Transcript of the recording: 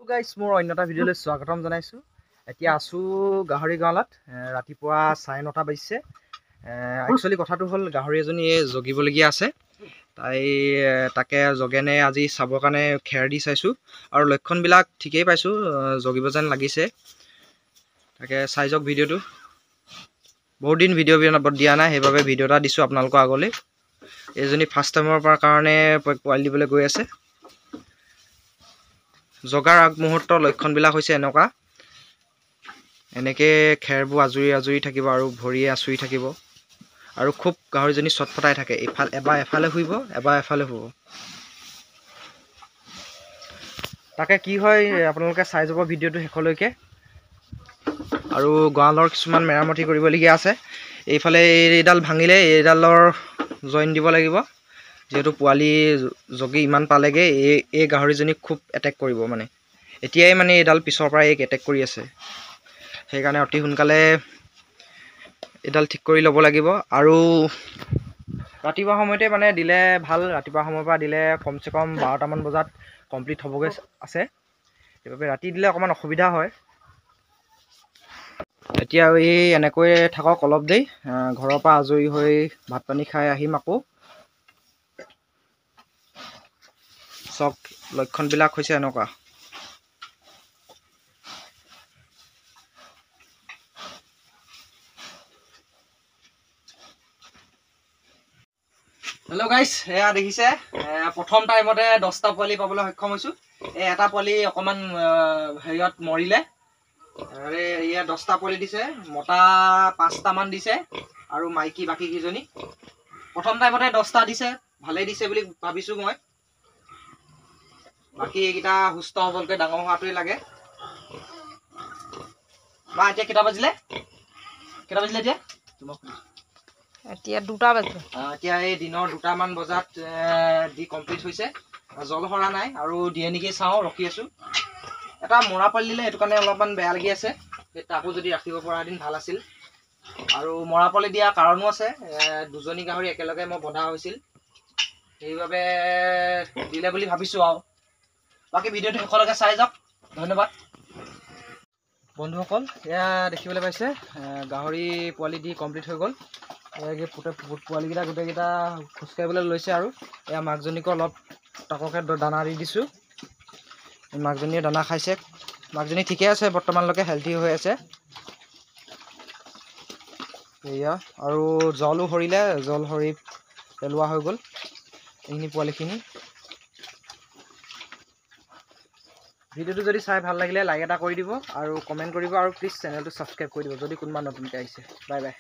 গাইছ, মোৰ অন্য এটা ভিডিঅ'লৈ স্বাগতম জনাইছোঁ। এতিয়া আছোঁ গাহৰি গঁৰালত। ৰাতিপুৱা 9:30 বাজিছে। একচুৱেলি কথাটো হ'ল, গাহৰি এজনী জগিবলগীয়া আছে। তাই তাকে জগেনে আজি চাবৰ কাৰণে খেৰ দি চাইছোঁ আৰু লক্ষণবিলাক ঠিকেই পাইছোঁ, জগিব যেন লাগিছে। তাকে চাই যাওক ভিডিঅ'টো। বহুত দিন ভিডিঅ' দিয়া নাই, সেইবাবে ভিডিঅ' এটা দিছোঁ আপোনালোকৰ আগলৈ। এইজনী ফাৰ্ষ্ট টাইমৰ পৰা কাৰণে পোৱালি দিবলৈ গৈ আছে। জগাৰ আগমুহূৰ্তৰ লক্ষণবিলাক হৈছে এনেকুৱা, এনেকৈ খেৰবোৰ আজুৰি আজুৰি থাকিব আৰু ভৰিয়ে আঁচুৰি থাকিব আৰু খুব গাহৰিজনী চটফটাই থাকে। ইফাল এবাৰ এফালে শুইব, এবাৰ এফালে শুব। তাকে কি হয় আপোনালোকে চাই যাব ভিডিঅ'টো শেষলৈকে। আৰু গঁৰালৰ কিছুমান মেৰামতি কৰিবলগীয়া আছে। এইফালে এইডাল ভাঙিলে এইডালৰ জইন দিব লাগিব, যিহেতু পোৱালি জগি ইমান পালেগৈ। এই গাহৰিজনীক খুব এটেক কৰিব, মানে এতিয়াই মানে এইডাল পিছৰ পৰা এইক এটেক কৰি আছে। সেইকাৰণে অতি সোনকালে এইডাল ঠিক কৰি ল'ব লাগিব। আৰু ৰাতিপুৱা সময়তে মানে দিলে ভাল, ৰাতিপুৱা সময়ৰ পৰা দিলে কমচে কম 12টামান বজাত কমপ্লিট হ'বগৈ আছে। সেইবাবে ৰাতি দিলে অকণমান অসুবিধা হয়। এতিয়া এই এনেকৈ থাকক অলপ দেৰি, ঘৰৰ পৰা আজৰি হৈ ভাত পানী খাই আহিম আকৌ। চব লক্ষণবিলাক হৈছে এনেকুৱা। হেল্ল' গাইছ, এয়া দেখিছে প্ৰথম টাইমতে 10টা পোৱালি পাবলৈ সক্ষম হৈছোঁ। এই এটা পোৱালি অকণমান হেৰিয়ত মৰিলে। এয়া 10টা পোৱালি দিছে, মতা 5টামান দিছে আৰু মাইকী বাকী কেইজনী। প্ৰথম টাইমতে 10টা দিছে, ভালেই দিছে বুলি ভাবিছোঁ মই। বাকী এইকেইটা সুস্থ সবলকৈ ডাঙৰ হোৱাটোৱে লাগে। মা, এতিয়া কেইটা বাজিলে? কেইটা বাজিলে এতিয়া? তোমাক এতিয়া 2টা বাজিলে। এতিয়া এই দিনৰ 2টামান বজাত দি কমপ্লিট হৈছে। জল সৰা নাই আৰু দিয়ে নেকি চাওঁ, ৰখি আছোঁ। এটা মৰা পোৱালি দিলে, সেইটো কাৰণে অলপমান বেয়া লাগি আছে। তাকো যদি ৰাখিব পৰা দিন ভাল আছিল। আৰু মৰা পোৱালি দিয়া কাৰণো আছে, দুজনী গাহৰি একেলগে মই বন্ধা হৈছিল, সেইবাবে দিলে বুলি ভাবিছোঁ। আৰু বাকী ভিডিঅ'টো শেষলৈকে চাই যাওক, ধন্যবাদ। বন্ধুসকল, এয়া দেখিবলৈ পাইছে গাহৰি পোৱালি দি কমপ্লিট হৈ গ'ল। পোৱালিকেইটা গোটেইকেইটা খোজকাঢ়িবলৈ লৈছে। আৰু এয়া মাকজনীকো অলপ তাককে দানা দি দিছোঁ। মাকজনীয়ে দানা খাইছে। মাকজনী ঠিকে আছে বৰ্তমানলৈকে, হেল্থি হৈ আছে। এয়া আৰু জলো সৰিলে, জল সৰি পেলোৱা হৈ গ'ল এইখিনি পোৱালিখিনি। ভিডিঅ'টো যদি চাই ভাল লাগিলে লাইক এটা কৰি দিব আৰু কমেণ্ট কৰিব আৰু প্লিজ চেনেলটো ছাবস্ক্ৰাইব কৰি দিব যদি কোনোবা নতুনকৈ আহিছে। Bye bye.